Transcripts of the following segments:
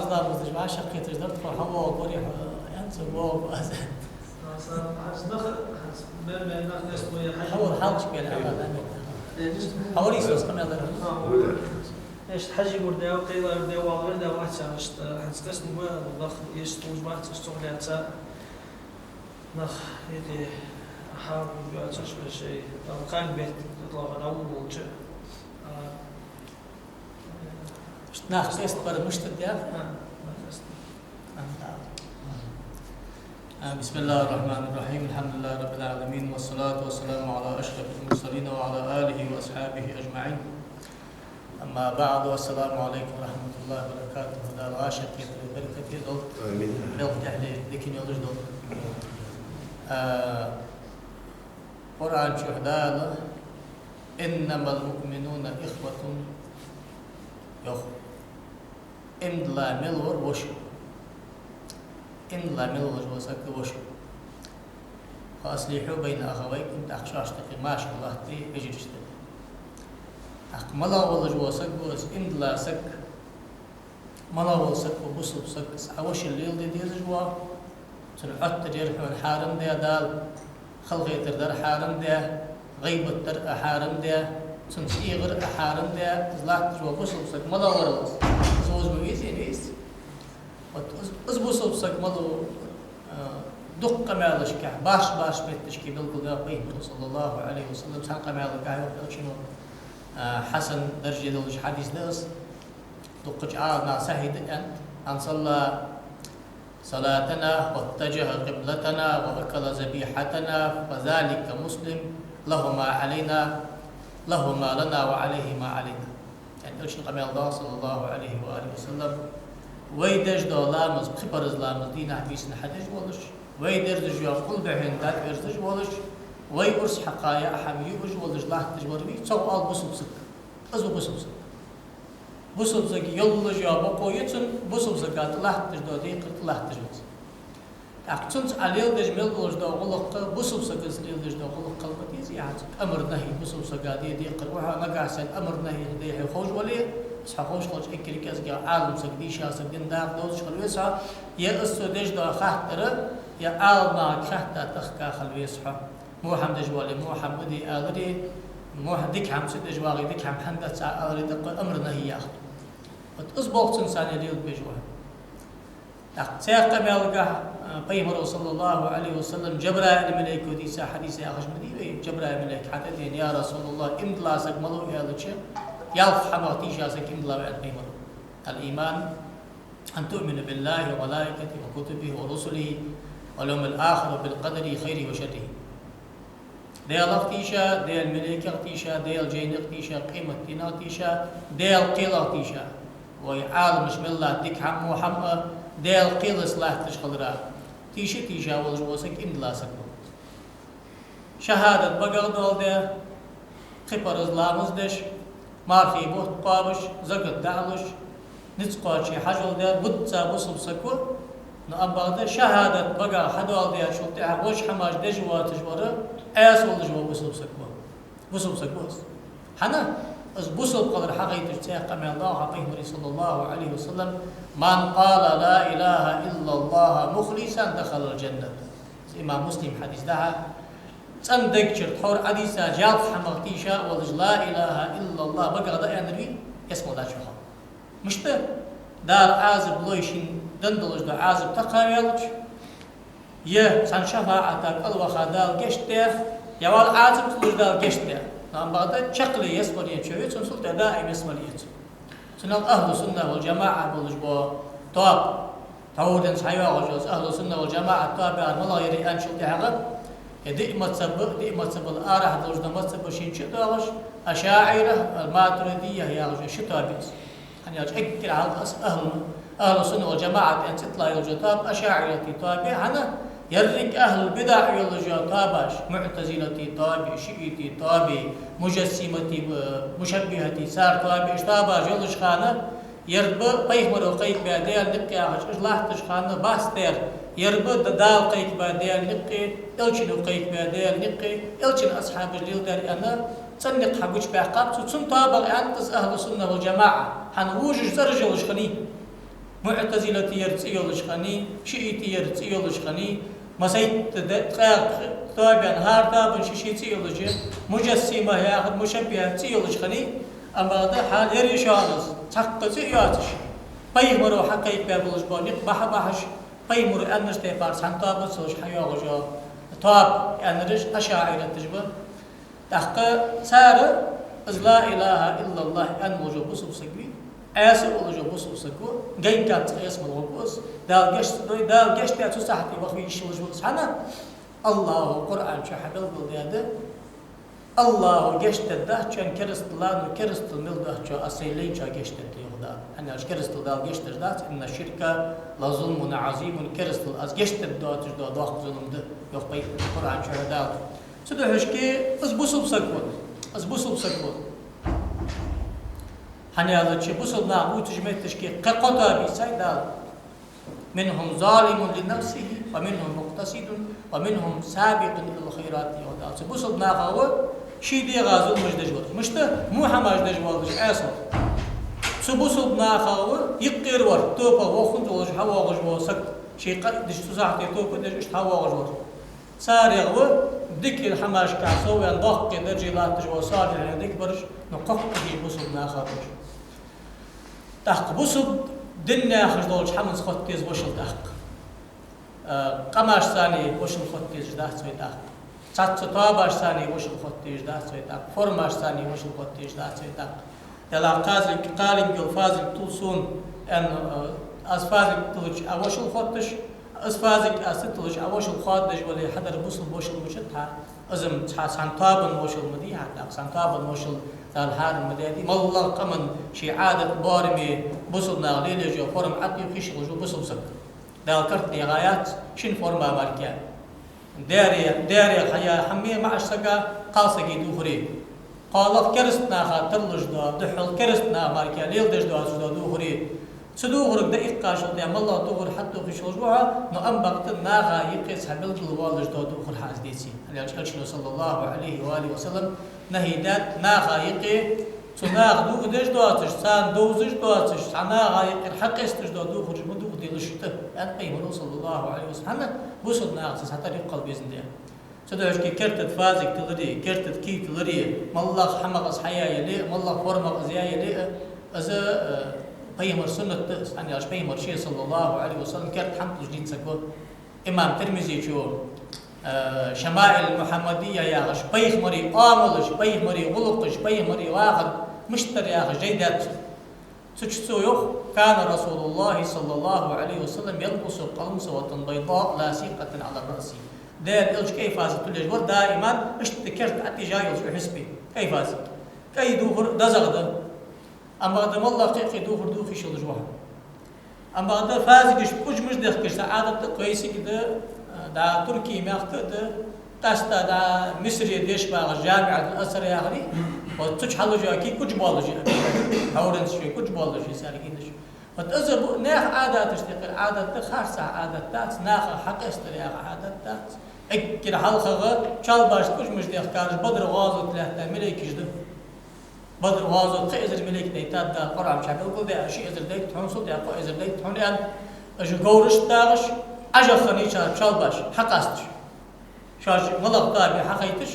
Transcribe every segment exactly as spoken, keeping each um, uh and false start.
Ламаз деш вӀашагӀкхеташ дар тхо, хьавоагӀа гори, хьо, янца воагӀа аз. ХьавоагӀа хьалхашка бен хьала, да, мета. ХьавоагӀа йисос къамаьл дар. Иштта хьажий гур да, кхелар да, валар да, вац аьнна, иштта хӀанз касни гой, нах иштта луш бац, иштта цох лаьца. Нах, эти, хьал гур да, цаш шей, там, кхаьн бетта, тӀа лоха, раву волча. А, Нах къестабар мишта да? А, нах къеста. А, да. А, بسم الله الرحمن الرحيم. الحمد لله رب العالمين، والصلاة والسلام على أشرف المرسلين وعلى آله وأصحابه أجمعين. أما بعد، السلام عليكم ورحمة الله وبركاته. Дала вӀашагӀкхетар беркате долда. Амин. Белха тӀехье дикане йолаш долда. А, Къуръан чу Дала: «إنما المؤمنون إخوة», йоах. Иман дилла мел вар воша. Иман дилла мел волаш вола саг воша. «فأصلحوا بين أخويكم», тӀаккха шоашта юкъе машар латтаде вежарашта. ТӀаккха малагӀа волаш вола саг ва из иман дилла саг? МалагӀа вола саг ва? Бусалба саг, из Ӏа воша леладе дезаш ва, цун Ӏоттар яр хьона хьарам даь Дала, халахетар дар хьарам даь, гӀийбат дар а хьарам даь, цунца эгӀар а хьарам даь, из латташ вола бусалба саг малагӀа вар из? Из вовза ма везий, веза. Вот из, из бусалба саг малагӀа ва, а, дукха къамаьлашка, барш-барш метташка белгалдаьккхад Пайхамара, صلى الله عليه وسلم, цхьан къамаьлагахьа йоах Элчано, а, хьасан дарже долаш хьадис да из. Дукхача Ӏаламнаха сахьихь да аьннад: «من صلى صلاتنا واتجه قبلتنا وأكل ذبيحتنا فذلك مسلم، له ما علينا، له ما لنا وعليه ما علينا». Яъни Элчан къамаьл да, صلى الله عليه وآله وسلم: вай деш дола ламаз, пхи парз ламаз дийнахьа-бийсанна хьадеш волаш, вай дерзаш йола къулбехьа дӀаверзаш волаш, вай урс хьакха яа хӀама юаш волаш латташ вар вий, цох оал бусалба саг. Из ва бусалба саг. Бусалба сага йолаш йола бокъо я цун, бусалба сага тӀалатташ дола декхар тӀалатташ вац. ТӀаккха цунца Ӏа леладеш мел долаш дола гӀулакх бусалба сагаца леладеш дола гӀулакх хила ма дезий хьа. Амр-нахьи бусалба сага де декхар ва хьа, нагахьа санна амр-нахьи хьа дехьа ховш вале, из хьа ховш хилча эггара кӀезига Ӏалам саг, дийша саг дин дакъа довзаш хила веза хьо, е из цо деш дола хаттар, е Ӏаламнахага хатта тахка хила веза хьо. Во хӀама деш вале, во хӀама ма де аларе, во хӀа-, дика хӀама ца деш вагӀе, дика хӀама хӀана дац Ӏа аларе, тӀаккха амр-нахьи яхар. Вот из болх цунца лелабеш ва. ТӀаккха цхьаькха къамаьлагахьа, а, Пайхамара, صلى الله عليه وسلم, Жабраил малайко дийца хьадис яхаш ма дий вай, Жабраил малайк хьатӀадена: «يا رسول الله, иман дилла саг малув?» аьлча, ялх хӀамах тийша саг иман дилла ва аьннад Пайхамара. «الإيمان أن تؤمن بالله وملائكته وكتبه ورسله واليوم الآخر وبالقدر خيره وشره». Даьлах тийша, Даьла малайкех тийша, Даьла жайнех тийша, къематдийнах тийша, Даьла кхелах тийша. Вай Ӏаламаш мел латт дика хӀама, во хӀама а, Даьла кхелаца латташ хилара тийша, тийша волаш вола саг иман дилла саг ва. ШахӀадат багах доаладаь, пхи парз ламаз деш, мархий бутт кхоабаш, закат дӀалуш, низ кхоаче хьажол даьр вуцца бусалба саг ва, но амма бакъда шахӀадат багах хьадоаладаьчул тӀехьагӀа вож хӀамаш деш воацаш вар, Ӏеса волаш вола бусалба саг ва. Бусалба саг ва из. ХӀана? Из бусалба хилар хьагойташ цхьаькха къамаьл да хьа Пайхамара, صلى الله عليه وسلم: «من قال لا إله إلا الله مخلصا دخل الجنة». Из имам Муслима хьадис да хьа. ЦӀена дег чура тхьовра Ӏадийца ялх хӀамах тийша а волаш, لا إله إلا الله багах дӀааьннар вий, эс мел дац ваха. Мишта? Дала Ӏазап лой шийна дан долаш дола Ӏазап тӀакхаваьлча, е цхьан шафаӀата кӀалваха Дала гешт даь, е вала Ӏазап луш Дала гешт даь. Но амма бакъда чаккхе ялсмале чу ве, цун султӀе даим ялсмале яц. Цунах ахӀлу сунна вал жамаӀа болаш бола тоаба. Тхьовра денз хьайоагӀаш йола ахӀлу сунна вал жамаӀат тоаба яхар малагӀа яр аьнначул тӀехьагӀа, е диъ мазхӀаб, диъ мазхӀабал арахьа долаш дола мазхӀабаш шин чу доагӀаш, ашаӀира, матуридия яхаш ши тоаба я из. ХӀана аьлча эггара хьалха из ахӀлу, ахӀлу сунна вал жамаӀат аьнна цӀи тилла йолаш йола тоаба ашаӀирати тоаба я, хӀана, еррига ахӀлул бидаӀ йолаш йола тоабаш, муӀтазилати тоаба, шиӀити тоаба, мужассимати, э, мушаббихӀати, цар тоаба, уж тоабаш йолаш хана, ер ба Пайхамаро кхайкабаь Даьла никъ яхаш, уж латташ хана бац дер, ер ба Д-, Дала кхайкабаь Даьла никъ, Элчано кхайкабаь Даьла никъ, Элчан асхьабаша леладаьр аьнна, цӀена никъ хьагучабаьккхаб цо, цун тоабах аьннад из ахӀлу сунна вал жамаӀа, хӀана, вожаш цӀераш йолаш хиннай. МуӀтазилатий цӀи йолаш хиннай, шиӀитий цӀи йолаш хиннай, масайтта де-, ткъаь ткъо тоабан, хӀара тоабан ший-ший цӀи йолаш, муджассима яхар, мушаббиха цӀи йолаш хиннай, амма да хьал ер йиш йолаш, цхьаккха цӀи а йоацаш. Пайхамаро хьакхайкабаь болаш бола никъ бахьа-бахьаш, пайхамаро аьннача тайпара цхьан тоабан ца луш хьайоагӀаш йола тоаба аьннараш ашаӀираташ ба. ТӀаккха цар из ла илахӀа иллаллахӀ аьнна волаш вола бусалба саг вий, Ӏеса волаш вола бусалба саг ва, гайгара цкъа Ӏеса мел гӀоргва из, Дала гешт ца дой, Дала гешт даь цу сахьате ваха везаш волаш ва из. ХӀана? АллахӀа Къуръан чу хьабелгалдаьд, АллахӀа гешт дергдац шоана керастал, ну, керастал мел доацачоа аз сайна лайначоа гешт дергда, йоах Дала. ХӀана аьлча керастал Дала гешт дергдац, инна ширка лазулмун Ӏазим, керастал аз гешт дергдоацаш дола доккха зулам да, йоах пайхамара Къуръан чу Дала. Цудухьа шке из бусалба саг ва, из бусалба саг ва. ХӀана аьлча бусалба нах бувцача метташка кхы кхо тоаба йийцай Дала. منهم ظالم لنفسه ومنهم مقتصد ومنهم سابق إلى الخيرات, йоах Дала. Цу бусалба нахах ва ший дегӀа зуламаш деш вар. Мишта? Во хӀамаш деш воаллаш Ӏеса вар. Цу бусалба нахах ва юкъера вар, тоба вохун волаш хьавоагӀаш вола саг. Ший къа деш цу сахьате тоба деш иштта хьавоагӀаш вар. Царех ва дика хӀамашка совваьнна доккхий даржий латташ вола салихӀий дика бараш, ну, кхоккхагӀа бусалба нахах бараш. ТӀаккха бусалба дин яхаш долча хӀаманца хотта деза вошал тӀаккха. Э, къамашца вошал хотта дезаш дац вай тӀаккха. Цхьацца тоабашца вошал хотта дезаш дац вай тӀаккха. Формашца вошал хотта дезаш дац вай тӀаккха. Дала кхазлиг, кхалинг йола фазлиг тул сона, аьнна, э, аз фазлиг туллача Ӏа вошал хотташ, аз фазлиг аз ца туллача Ӏа вошал хоададеш вале, хьадар бусалба вошал мичад хьа? Из-м цхьа цхьан тоабан вошал ма дий хьа, тӀаккха цхьан тоабан вошал Дала хьарам ма даьдий. МаллагӀа къаман ший Ӏадат боараме бусалба наха лелаеш йола форма Ӏатта йохиш йолаш ва бусалба саг. Дала карт дегӀа яц шин форма мара. Даьра, даьра хьаяь хӀама маӀача сага, кхалсага дувхаре. КхоалагӀа кераста наха тарлуш дола, духхьал кераста наха мара леладеш доацаш дола дувхаре. Цу дувхарга дӀаиккхачул тӀехьагӀа маллагӀа дувхар хьатӀадувхаш йолаш ва хьо, но амма бакъда наха юкъе цхьа белгала воаллаш дола дувхар хьа из деце. ХӀана аьлча Элчано, саллаллахӀу Ӏалайхи ва алихи ва саллам, нахӀи даьд наха юкъе, цу наха дувхадеш доацаш, царна довзаш доацаш, цхьа наха юкъера хьакъесташ дола дувхараш ма дувхаделаш шоашта, аьннад пайхамаро, саллаллахӀу Ӏалайхи ва саллам. ХӀана? Бусалба наха цу сахьате юкъе кхалбезна да. Цудухьа шке керта тӀа фазлиг тулларе, керта тӀа кий тулларе, маллагӀа хӀамах из хьаяь яле а, маллагӀа формах из яь яле а, из, э, пайхамара суннат да из, хӀана аьлча пайхамар ше, саллаллахӀу Ӏалайхи ва саллам, керта хӀама туллаш дийца саг ва. Имам Тирмизечо, э, «Шамаил Мухьаммадия» яхаш, пайхамара оамалаш, пайхамара гӀулакхаш, пайхамара вахар мишта дар яхаш жай даьд цо. Цу чу цо йоах: كان رسول الله صلى الله عليه وسلم يلبس قلنسوة بيضاء لاصقة على رأسه. Даьла Элча кӀай фазлиг туллаш вар даиман, иштта керта тӀа тӀа жа йолаш, хьисапе. КӀай фазлиг. КӀай дувхар дезагӀа да. Амма да маллагӀа кхы-кхы дувхар дувхаш йолаш ва хьо. Амма да фазлигашта кӀужмаш дехкаш цхьа Ӏадат да, кхы вайцига да, да Туркий мехка да, къаьстта да Мисре деш багӀаш ЖамиӀатул Азхар яхар, вот цу чу хьалуш йола кий кӀужбоалаш я, хьовранца шоай кӀужбоалаш я цар кийнаш. Вот из бу-, наьха Ӏадаташта юкъера Ӏадат да, харцахьа Ӏадат дац, наха хьакъестар яха Ӏадат дац. Эггара хьалхагӀа чалбашта кӀужмаш дехкараш Бадр гӀазота лаьтта малейкаш да. Бадр гӀазота кхо эзар малейк дайтад Дала Къуръан чу белгалдаь, ши эзар дайт хьона, цул тӀехьагӀа кхо эзар дайт хьона аьнна, уж говрашта дагӀаш, Ӏажах хиннай цар чалбаш, хьакъасташ. Шоаш маллагӀа тоабе хьахайташ,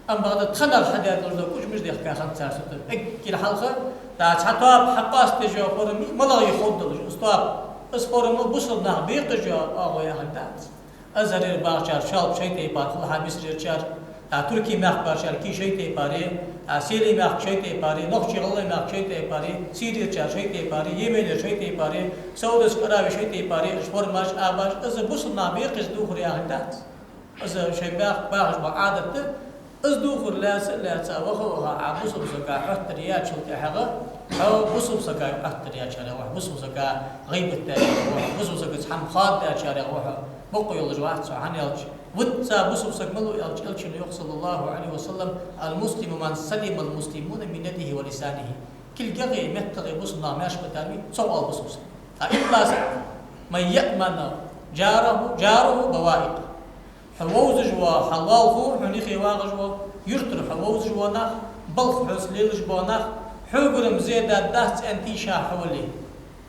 амма бакъда тханах хьадаьдолаш дола кӀужмаш дехка хиннад цар цу тӀа. Эггара хьалха, да цхьа тоаба хьакъоастадеш йола форма, маллагӀа я ховргдолаш, из тоаба, из форма бусалба нах бекхаш йола оагӀув яхилга дац. Азхарера багӀачар шоалба шоай тайпара хул хьа, Мисрерчар, а, Туркий мехка багӀачар кий шоай тайпара я, а, Сирий мехка шоай тайпара я, Нохчий-ГӀалгӀай мехка шоай тайпара я, Сирерчар шоай тайпара я, Йеменера шоай тайпара я, Саудовская Аравия шоай тайпара я, уж формаш, абаш, из бусалба нах бекхаш дувхар яхилга дац. Из шоай баьхка багӀаш бола Ӏадат да, из дувхар лаьца а лаьца, ваха а ваха, Ӏа бусалба сага хьоттар яьчул тӀехьагӀа, хьо бусалба сага хьоттар яьчарех ва хьо, бусалба сага гӀийбат даьчарех ва хьо, бусалба сагаца хӀама хоададаьчарех ва хьо, бокъо йолаш вац хьо, хӀана аьлча витта цхьа бусалба саг малув аьлча, Элчано йоах, саллаллахӀу Ӏалайхи ва саллам: المسلم من سلم المسلمون من يده ولسانه. КулгагӀеи меттагӀеи бусалба нах маьрша битар вий, цох оал бусалба саг. А имласа: من يأمن جاره، جاره بوائقه. Хьо вовзаш вола хьа лоалахо, хьона юхе вагӀаш вола, юртара хьо вовзаш вола нах, балха хьоца лелаш бола нах, хьогара-м зе даргдац аьнна тийша хьо вале.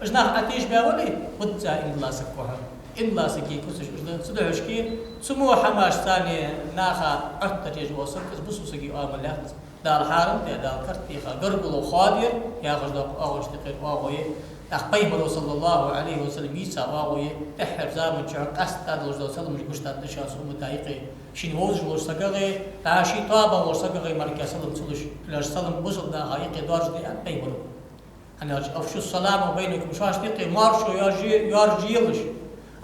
Уж нах Ӏотеш баь вале, хӀанз иман дола саг ва хьо. Иман дола сага куцаш уж да. Цудухьа шки, цу мо хӀамаш царна наха Ӏоттар еш вола саг, из бусалба сага оамал яц. Дала хьарам даьд, Дала карт теха, гаргало хоадаяр, яхаш дола оагӀонаш тӀехьара оагӀув я. ТӀаккха Пайхамара, саллаллахӀу Ӏалайхи ва саллам, йийца оагӀув я, тӀеххьарча заман чухь къаьстта далаш дола саламаш гучадаргда шоана са уммата юкъе. Шийна вовзаш волча сагага, дӀа ший тоабах волча сагага мара салам ца луш, леш салам бусалба наха юкъе доаржаде аьннад Пайхамара. ХӀана аьлча, أفشوا السلام بينكم, шоашта юкъе моаршо йоаржа-, йоаржаелаш.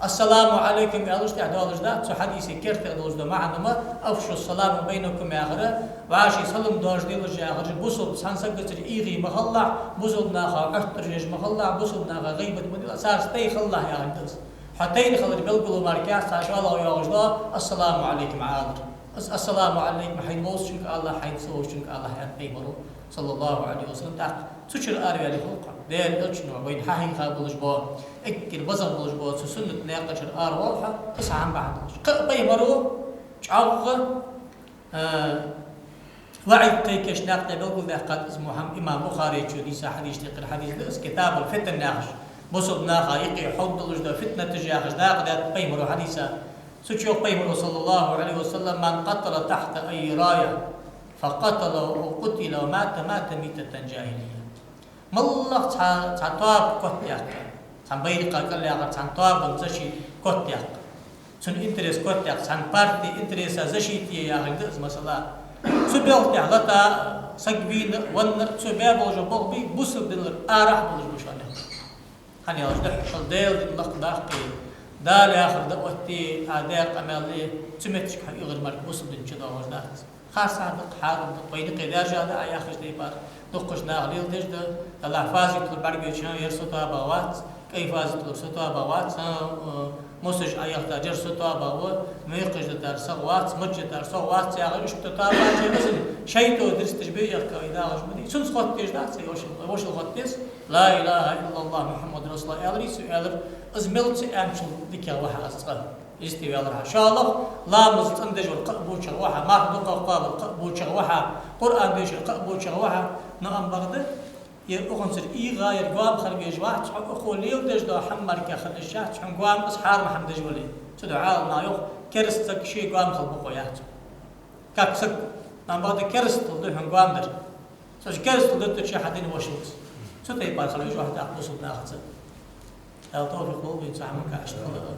السلام عليكم аьлча тӀехьа доалаш дац цу хьадиса керте долаш дола маӀан ма, أفشوا السلام بينكم яхар, вӀаший салам доаржаделаш яхар, бусалба цхьан сагацара ийгӀа ма хилалахь, бусалба наха Ӏоттар еш ма хилалахь, бусалба наха гӀийбат ма делахь, царца тайна хилалахь яхилга да из. Хьо тайна хилар белгало мара кхы цхьа шоллагӀа йоагӀаш дола السلام عليكم Ӏа алар. Из السلام عليكم хьайна вовзачунга алалахь, хьайна ца вовзачунга алалахь аьннад Пайхамара, саллаллахӀу Ӏалайхи ва саллам. ТӀаккха цу чура араваьле хьулкъа. Даьла Элчано вайна хьахьийха болаш бола, эггара базагӀа болаш бола цу суннат наькъа чура аравоал хьо, из хӀама бахьан долаш. Кхы а Пайхамара чӀоагӀа, а, ваӀид кхайкаш наькъа тӀа белгалдаьккхад из мо хӀама. Имам Бухаречо дийца хьадисашта юкъера хьадис да из, كتاب الفتن яхаш. Бусалба наха юкъе хьулдалаш дола фитнаташ яхаш дакъа даьд Пайхамара хьадиса. Цу чу йоах Пайхамара, саллаллахӀу Ӏалайхи ва саллам: من قاتل تحت أي راية فقتل أو قتل ومات مات ميتة جاهلية. МоллагӀа цхьа, цхьа тоаба котъяккха, цхьан байракха кӀал яхар, цхьан тоабан защита котъяккха, цун интерес котъяккха, цхьан партий интереса защита е яхилга да из масала. Цу белха тӀа лата саг вийна, венна, цо баь болаш бола болх бий, бусалба динара арахьа болаш ба шоана. ХӀана аьлча, духхьал Даьла дин лакхдаккха, Дала яхар дӀаотте, Ӏа даь къамаьл е, цу метте хьо ийгӀар мара бусалба дин чу доагӀаш дац. Харцахьа да-кх, хьарам да-кх, вайна юкъе даьржа да Ӏа яхаш тайпара. Дуккхача наха леладеш да, Даллахь, фазитулар бӀаргавайча, ер со тоабах вац, кӀай фазитулар со тоабах вац, а, а, мосаш Ӏояхийтар ер со тоабах ва, мекхаш дитар сох вац, маж дитар сох вац яхаш, иштта тоабаш я из, шайтӀо дирсташ бе яхка вай дагӀаш ма дий. Цунца хоттадеш дац, вошал, вошал хоттадеш. لا إله إلا الله محمد رسول الله аьлар, цо аьлар, из мел ца аьнначул дикагӀа ва хьа из цкъа. Из тӀа ваьлар хьа. ШоллагӀа, ламаз цӀендеш вар кхы а бочагӀа ва хьа, марха дукха кхоабар кхы а бочагӀа ва хьа, Къуръан дешар кхы а бочагӀа ва хьа, но ам бакъда, ер укхунцара ийгӀа, ер гоама хила везаш вац хьо, укхо леладеш дола хӀама мара кхы хила йиш яц хьона гоама, из хьарам хӀама деш вале. Цудухьа Ӏаламнаха йоах, кераста саг ше гоама хила бокъо яц. Как саг, ам бакъда керастал да хьона гоама дар. Цу чу керастал деттача хьа дин вошалц. Цу тайпара хила везаш ва хьо тӀаккха бусалба нахаца. Дала товфикъ лолда вайна цу хӀаманга иштта хила.